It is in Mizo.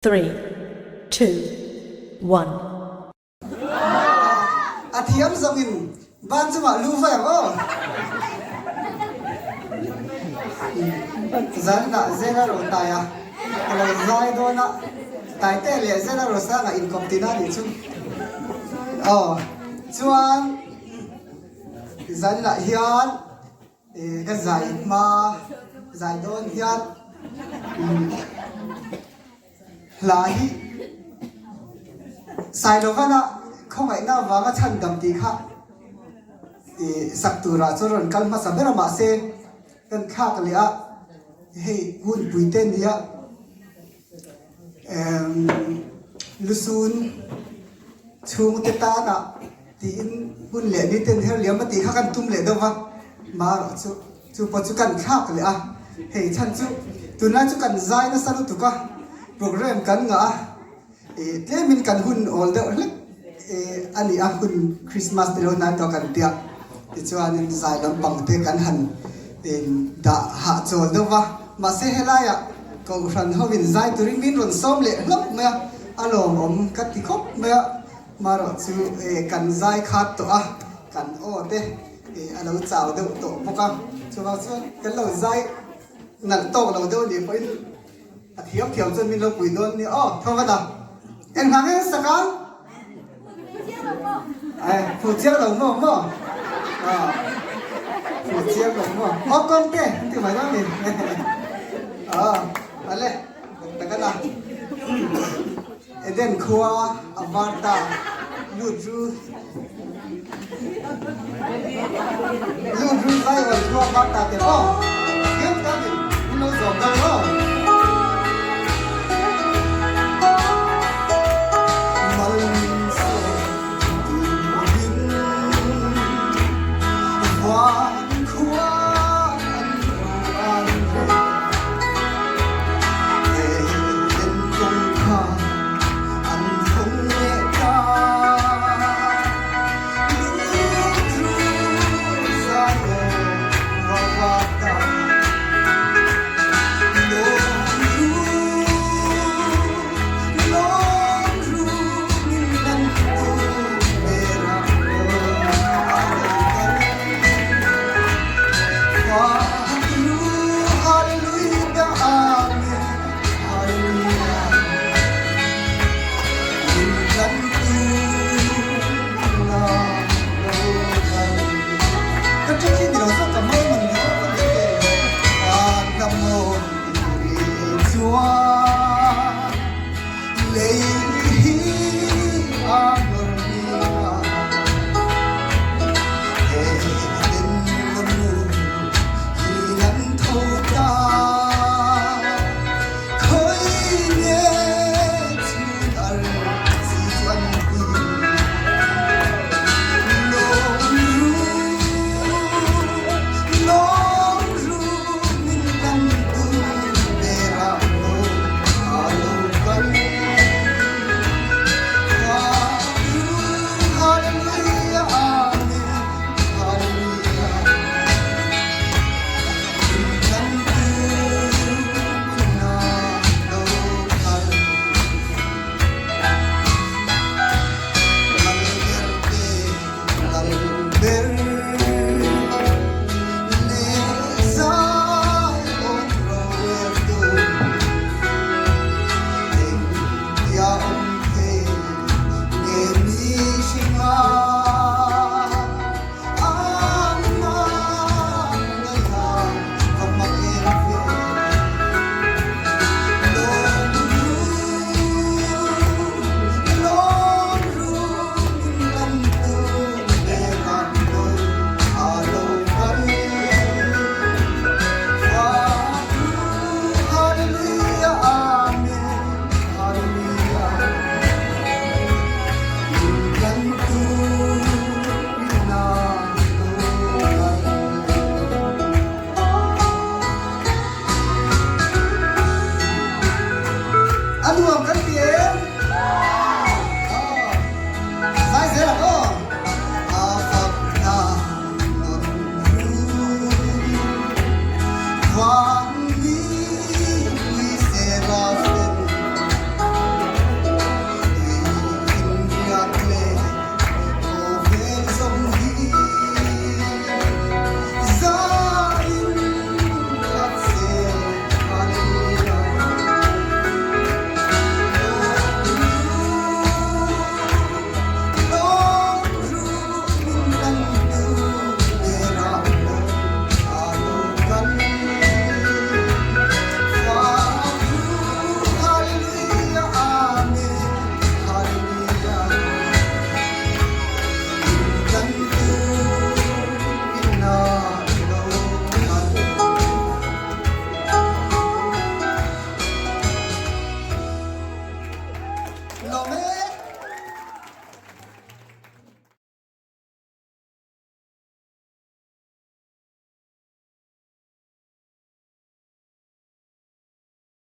3, 2, 1. A thiam zawngin ban chungah lu vai ang aw. Zanah Zela ro tai a, ka lo zai dawn a, Taite leh Zela ro sangah inkawp tina a nih chu. Aw, chuan zanah hian Ka zai hma zai dawn hian hla hi Sailovana khawngaihna avanga chhandam tih kha sak turah chuan rawn kal hmasa ber a mahse kan thlak leh a hei hunpui te nia Lusun chhungte tana tiin hun leh ni ten her liam a tih kha kan tum leh deuh va, marawh chu chu pawh chu kan thlak leh a, hei chhan chu tunlai chu kan zai nasa lutuk a, program kan ngah a, ih tlemin kan hun awl deuh hlek ih a ni a, hun Christmas te lo hnai tawh kan tia tichuanin zai lampang te kan han dah hahchawl deuh va, mahse helaiah Kohhran hovin zai turin min rawn sawm leh hlauh mai a, a lawmawm ka ti khawp mai a, marawh chu kan zai khat tawh a, kan aw te a lo chau deuh tawh bawk a, chuvang chuan kan lo zai nalh tawk lo deuh anih pawhin a thiam thiam chuan min lo pui dawn nia aw, tho vat a, eng hna nge sak ang? Fuh chiang lo maw maw? Fuh chiang lo maw? Aw kawng te an ti mai dawn ni. Aw ale tak a na. Eden khua a var ta lut ru lut ru zai awn khua a var ta te maw?